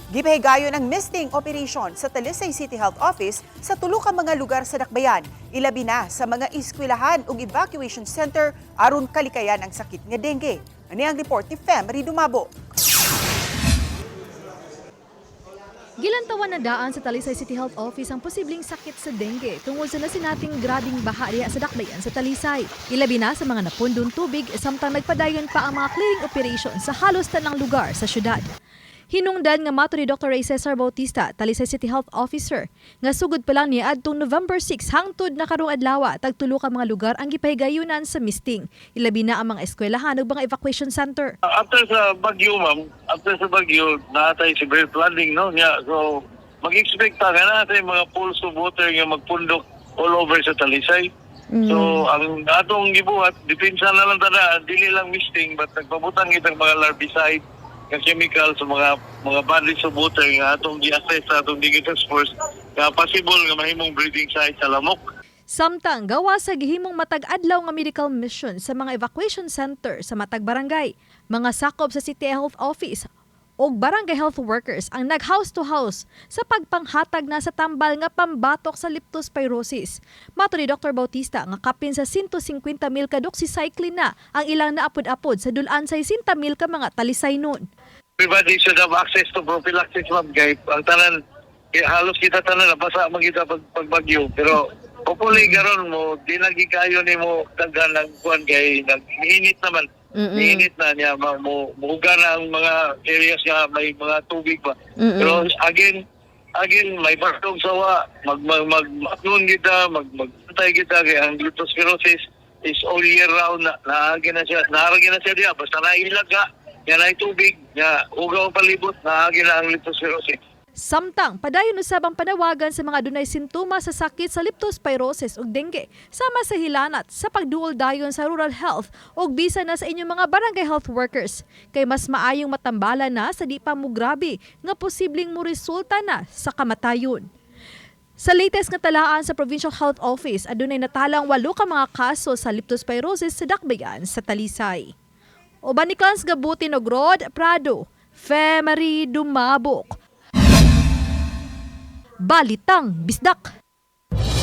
Gipahigayon ang misting operation sa Talisay City Health Office sa tulo ka mga lugar sa Dakbayan, ilabi na sa mga eskwelahan ug evacuation center aron kalikayan ang sakit nga dengue. Ani ang report ni Femery Dumabo. Gilantawan na daan sa Talisay City Health Office ang posibleng sakit sa dengue tungod sa nasinating grabing baha diha sa Dakbayan sa Talisay. Ilabi na sa mga napundong tubig samtang nagpadayon pa ang mga clearing operation sa halos tanang lugar sa syudad. Hinungdan nga mato ni Dr. Ray Cesar Bautista, Talisay City Health Officer, nga sugod pa lang niya adtong November 6 hangtod na karong adlaw, tagtulo ka mga lugar ang gipahigayunan sa misting. Ilabi na ang mga eskwelahan ug mga evacuation center. After sa bagyo, ma'am, after sa bagyo, naa tay severe flooding, no? Yeah, so, mag-expect ta nga naa tay mga pools of water nga magpundok all over sa Talisay. So, ang atong gibuhat, depensa na lang tada, dili lang misting, but nagpabutang kitang mga larvicide nga chemical sa mga bodies of water nga atong gi-assess sa atong digital force nga possible nga mahimong breeding site sa lamok. Samtang gawa sa gihimong matag adlaw nga medical mission sa mga evacuation center sa matag barangay, mga sakop sa City Health Office og barangay health workers ang nag house to house sa pagpanghatag na sa tambal nga pambatok sa leptospirosis. Mato ni Dr. Bautista nga kapin sa 150 mil ka doxycycline na ang ilang naapod-apod sa dulan sa 60 mil ka mga talisay nun. Everybody should have access to prophylaxis, ma'am. Kay ang tanan, kay halos kita tanan, nabasa man kita pag bagyo. Pero hopefully karon mo, di lagi kayo ni mo daghan ng kuan kay nag-init naman. Niinit na niya, mo muga na ang mga areas nga may mga tubig ba. Pero again, again may bartong sawa, mag mag mag mag kita, mag magtay kita kay ang leptospirosis is all year round na naagi na siya, naagi na siya diya basta nailag ka, nga naay tubig, nga hugaw ang palibot, naagi na ang leptospirosis. Samtang, padayon usab ang panawagan sa mga dunay sintomas sa sakit sa leptospirosis ug dengue sama sa hilanat sa pagduol dayon sa rural health ug bisa na sa inyong mga barangay health workers kay mas maayong matambala na sa di pa mo grabe nga posibleng moresulta na sa kamatayon. Sa latest nga talaan sa Provincial Health Office, adunay natalang 8 ka mga kaso sa leptospirosis sa Dakbayan sa Talisay. Uban ni Clans Gabutin og Rod Prado, Femery Dumabok. Balitang Bisdak.